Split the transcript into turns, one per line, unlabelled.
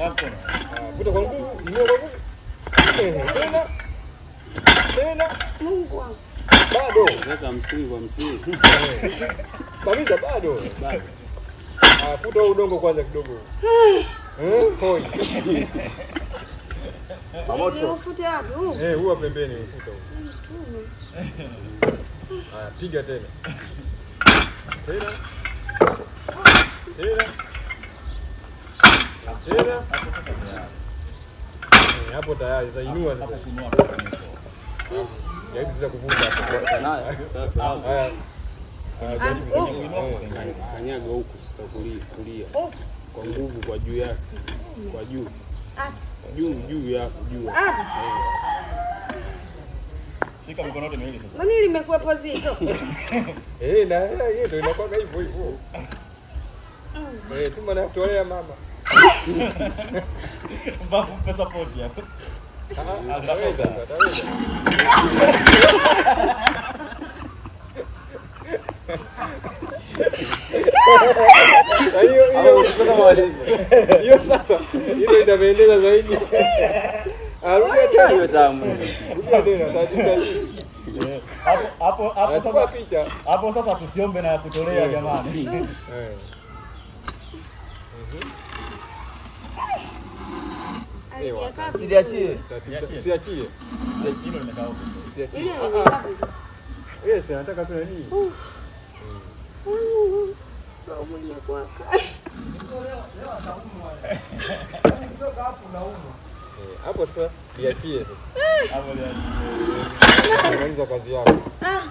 Ah, vuta kwa nguvu, inua kwa nguvu. Tena. Tena.
Mungu wangu.
Bado.
Weka 50 kwa 50.
Kabisa bado.
Bado.
Ah, futa huo udongo kwanza kidogo. Eh, hoi.
Niufute wapi? Huu.
Eh, huwa pembeni futa huo.
Mtume.
Haya, piga tena. Tena. Tena. Tena. Eh, hapo tayari sasa inua sasa. Jaribu sasa kuvuta hapo.
Nayo. Sasa hapo.
Haya. Haya, jaribu.
Ah,
Eh.
Kanyaga huku sasa kulia, kulia. Kwa nguvu kwa juu yake. Kwa juu.
Hapa.
Juu juu yako juu.
Hapa.
Shika mikono yote miwili sasa.
Mbona limekuwepo zito?
Eh, na hiyo ndio inakuwa hivyo hivyo. Eh, tuma na kutolea mama.
Mbavu mpe support hapo.
Ah, ataweza, ataweza. Na hiyo hiyo hiyo sasa hiyo itapendeza zaidi. Arudia tena.
Hiyo tamu.
Rudia tena, taratibu taratibu.
Eh, Hapo hapo hapo
Anachukua
sasa
picha.
hapo sasa tusiombe na ya kutolea jamani.
Eh.
Halijakaa vizuri.
Usiachie.
Taratibu, Usiachie.
Hilo limekaa huko sasa.
Usiachie.
Ile halijakaa vizuri.
Yes, anataka tu nani?
Saumu imekuwa kali.
Eh, hapo sasa liachie sasa.
Hapo liachie.
Maliza kazi yako.
Ah.